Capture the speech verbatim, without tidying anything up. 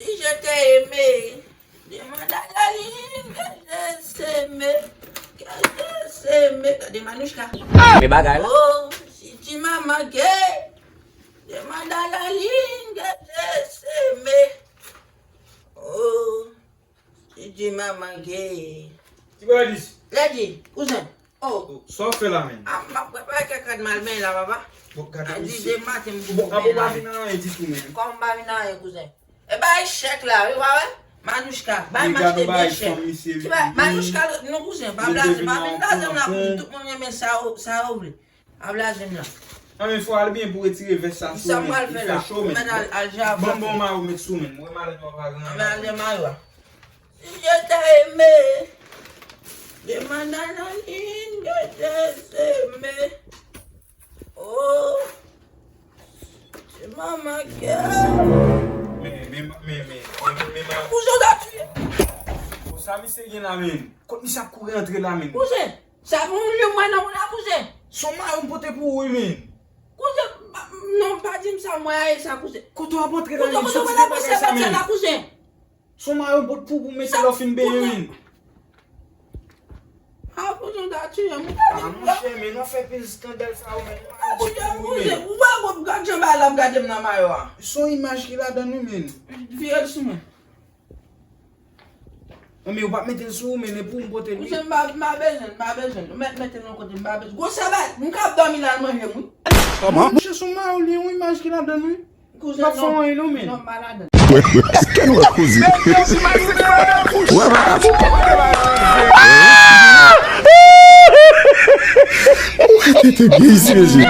Si je t'ai aimé, demande à la lune que j'ai semé, que j'ai semé. Gade Manouchka. Men bagay la. Oh, si tu m'as manqué, demande à la lune que j'ai semé. Oh, si tu m'as manqué. Ti Bradis. Lady, kouzen. Oh. Sa w fè la menm? Ah, m ap prepare kèk rad m al benyen la, papa. Bon, gade misye. A dis de maten, m pou benyen la. Bon, a bon, pa vin anyen ditou menm. Kòman m pa vin anyen, kouzen? E bay chèk la, wi, pa wè? Manouchka, bay m achte de chèk. Ti bay, Manouchka, non, kouzen, pa blaze, pa vin blaze m la, kouzen. Tout moun renmen sa yo, sa yo vle. Pa blaze m la. Nan men fò al byen pou retire vès sa sou ou menm. Li fè cho menm. Ban m bon mayo met sou menm. Mwen malèt mwen pa gen anyen. Anben al gen mayo a. Si je t'ai aimé, demande à la lune que j'ai semé. Oh, tu m'as manqué. Men, men, men, men, men, men, men, men. Kouzen, w ta tiye. Bon, sa misye gen la menm? Kot misye ap kouri antre la menm? Kouzen, sa gon lye mwen nan ou la, kouzen. Son mayo m pote pou ou, wi, menm. Kouzen, pa- non, pa di m sa, mwen aye sa, kouzen. Kote w ap antre la menm? Soti de bagay sa menm. Kouzen. Son mayo bòt pou pou mete lè w fin benyen, men. Ah, kouzen, w ta tiye m. Ah, monchè, men, nou fè pil eskandal sa yo, men. Mayo bòt pou ou, men. Ou pa gad jan bagay la ap gade m nan mayo a. Son imaj ki ladan l, wi, men. Vire l sou mwen. Non, men ou pa mete l sou ou, men, e pou m pote l, wi. Kouzen, m pa, m pa bezwen, m pa bezwen. Ou mèt mete l yon kote, m pa bezwen. Gwo sabat, m ka ap dòmi la, al manje m, wi. Kòman? Monchè, son mayo li, yon imaj ki ladan l, wi. Kouzen, non. Li p ap fè anyen non, men. Non, m pa ladan. Èske nou wè koze? Wè, wè. Ou ka tete byen isi, mesye.